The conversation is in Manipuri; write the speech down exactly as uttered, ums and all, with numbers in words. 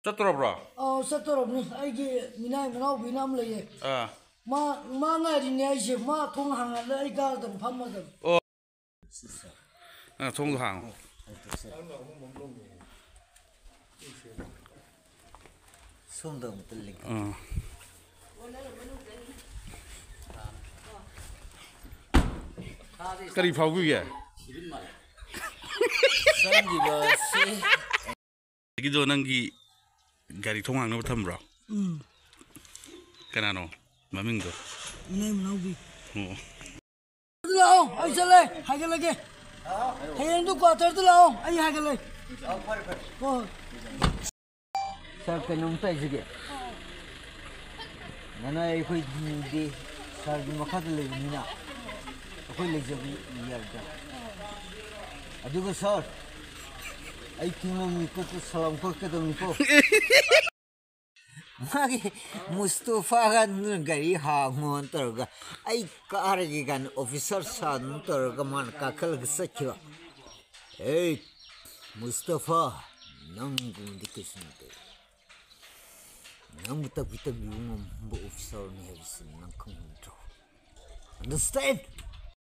ꯆꯠꯇꯣꯔꯕ꯭ꯔꯣ? ꯑꯧ, ꯆꯠꯇꯣꯔꯕꯅꯤ꯫ ꯑꯩꯒꯤ ꯃꯤꯅꯥꯏ ꯃꯅꯥꯎꯕꯤꯅ ꯑꯃ ꯂꯩꯌꯦ꯫ ꯑꯥ꯫ ꯃꯥ, ꯃꯥ ꯉꯥꯏꯔꯤꯅꯦ ꯑꯩꯁꯦ꯫ ꯃꯥ ꯊꯣꯡ ꯍꯥꯡꯍꯜꯂ ꯑꯩ ꯀꯥꯔꯗ ꯐꯝꯃꯗꯕꯅꯤ꯫ ꯑꯣ꯫ ꯑꯥ, ꯊꯣꯡꯗꯣ ꯍꯥꯡꯉꯣ꯫ ꯁꯣꯝꯗ ꯑꯃꯨꯛꯇ ꯂꯦꯡ-꯫ ꯑꯥ꯫ ꯀꯔꯤ ꯐꯥꯎꯕꯤꯒꯦ? ꯆꯪꯈꯤꯕꯁꯤ꯫ ꯑꯗꯒꯤꯗꯣ ꯅꯪꯒꯤ ꯒꯥꯔꯤ ꯊꯣꯡ ꯍꯥꯡꯅꯕ ꯊꯝꯕ꯭ꯔꯣ? ꯎꯝ꯫ ꯀꯅꯥꯅꯣ ꯃꯃꯤꯡꯗꯣ? ꯏꯅꯦ ꯃꯅꯥꯎꯕꯤ꯫ ꯑꯣ꯫ ꯂꯥꯛꯑꯣ, ꯑꯩ ꯆꯠꯂꯦ, ꯍꯥꯏꯒꯠꯂꯒꯦ꯫ ꯍꯌꯦꯡꯗꯨ ꯀ꯭ꯋꯥꯇꯔꯗ ꯂꯥꯛꯑꯣ, ꯑꯩ ꯍꯥꯏꯒꯠꯂꯦ꯫ ꯍꯣꯏ, ꯍꯣꯏ꯫ ꯁꯥꯔ, ꯀꯩꯅꯣꯝꯇ ꯍꯥꯏꯖꯒꯦ꯫ ꯅꯅꯥꯏ ꯑꯩꯈꯣꯏꯗꯤ ꯁꯥꯔꯒꯤ ꯃꯈꯥꯗ ꯂꯩꯕꯅꯤꯅ ꯑꯩꯈꯣꯏ ꯂꯩꯖꯕ ꯌꯥꯏꯗ꯫ ꯑꯗꯨꯒ ꯁꯥꯔ, ꯑꯩ ꯊꯤꯡꯂꯝꯃꯤꯀꯣ, ꯁꯂꯥꯝ ꯀꯛꯀꯗꯕꯅꯤꯀꯣ꯫ ꯃꯥꯒꯤ ꯃꯨꯁꯇꯣꯐꯥꯒ ꯒꯥꯔꯤ ꯍꯥꯡꯉꯣꯅ ꯇꯧꯔꯒ ꯑꯩ ꯀꯥꯔꯒꯦ ꯀꯥꯏꯅ ꯑꯣꯐꯤꯁꯥꯔ ꯁꯥꯗꯅ ꯇꯧꯔꯒ ꯃꯥꯅ ꯀꯥꯈꯠꯂꯒ ꯆꯠꯈꯤꯕ꯫ ꯑꯦ ꯃꯨꯁꯇꯐꯥ, ꯅꯪꯒꯨꯝꯕꯗꯤ ꯀꯩꯁꯨ ꯅꯠꯇꯦ꯫ ꯅꯪꯕꯨ ꯇꯥꯛꯄꯤ ꯇꯝꯕꯤꯕ ꯉꯝꯕ ꯑꯣꯐꯤꯁꯥꯔꯅꯤ ꯍꯥꯏꯕꯁꯤ ꯅꯪ ꯈꯪꯕ ꯅꯠꯇ꯭ꯔꯣ? Understand?